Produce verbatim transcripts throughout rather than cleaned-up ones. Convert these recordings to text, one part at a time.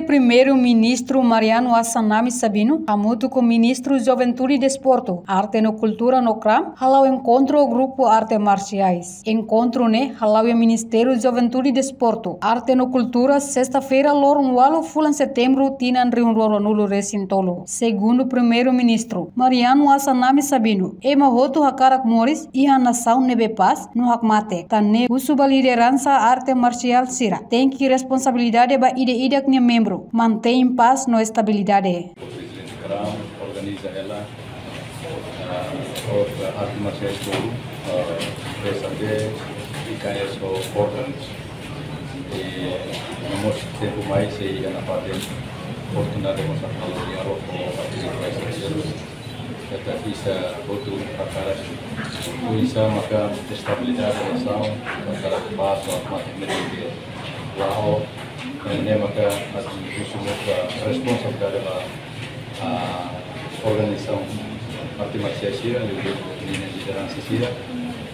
Primeiru-Ministru Mariano Assanami Sabino hamutuk ho Ministru Juventude, Desportu, Arte no Kultura no kram hala'o enkontru ho grupu arte marsiais. Enkontru ne'e hala'o iha Ministériu Juventude, Desportu, Arte no Kultura, sesta-feira, loron ualu fulan Setembru, tinan rihun rua ruanulu resin tolu. Segundu Primeiru-Ministru Mariano Assanami Sabino, ema hotu hakarak moris iha nasaun ne'ebé pás no hakmatek. Tan ne'e husu ba lideransa arte marsiál sira, tenke responsabilidade ba ida-idak nia membru, mantein pás no estabilidade. Prezidente kram organiza hela, ah, arte marsiais tolu, ah, P S A T, I K S ho Fortan. I no mós tempu mai sei iha nafatin oportunidade mós atu halo diálogu ho arte marsiais. Ita bisa hotu hakarak, oinsá maka estabilidade nasaun, hakarak pás, maka mete ke la'o, ne'e maka atu husu mós ba responsabilidade ba, ah, organizasaun arte marsiais sira, liuliu ninia lideransa sira,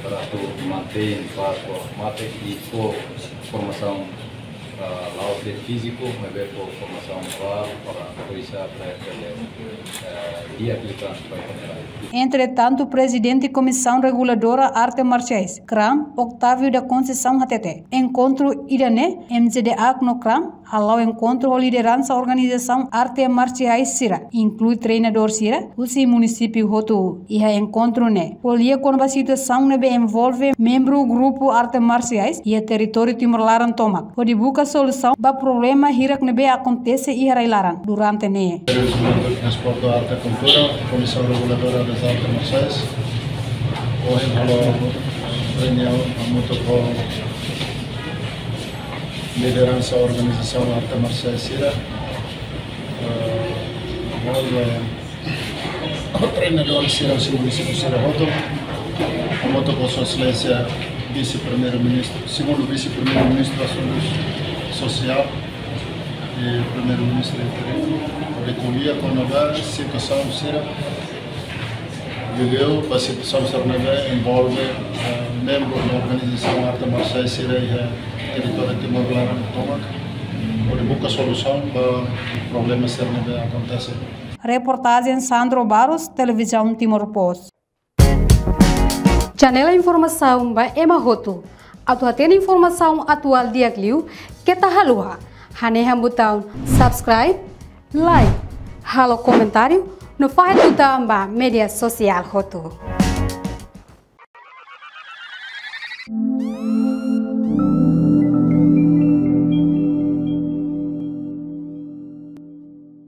para atu mantein pás, maka i fó formasaun, ah, la'ós de'it fíziku, maibé fó formasaun morál para oinsá para bele, eh, di'ak liután ba ita-nia rain. Entretantu, Prezidente Komisaun Reguladora Arte Marsiais, kram, Octavio da Conceição hatete, enkontru ida-ne'e, M J D A no kram hala'o enkontru ho lideransa organizasaun arte marsiais sira, inklui treinadór sira husi munisípiu hotu. Iha enkontru ne'e, ko'alia kona-ba situasaun ne'ebé envolve membru grupu arte marsiais iha territóriu Timor laran tomak, hodi buka solusaun ba problema hirak ne'ebé akontese iha rai-laran durante ne'e. Ministériu Desportu, Arte, Kultura, Komisaun Reguladora das Artes Marciais, ohin halo reuniaun hamutuk ho lideransa organizasaun arte marsiais sira, eh, envolve treinadór sira husi munisípiu sira hotu, hamutuk ho Sua Exelénsia Vise-Primeiru-Ministru, Segundu Vise-Primeiru-Ministru Asuntus Sosiál i Primeiru-Ministru Interinu, hodi ko'alia kona-ba situasaun sira, liuliu ba situasaun sira ne'ebé envolve, eh, membru organizasaun arte marsiais sira iha territóriu Timor laran tomak, hodi buka solusaun ba problema sira ne'ebé akontese. Reportajen Sandro Barros, Televizaun Timor Post. Janela informasaun ba ema hotu. Atu hatene informasaun atuál di'ak liu, keta haluha hanehan butaun subscribe, like, halo komentáriu no fahe tutan ba média sosiál hotu.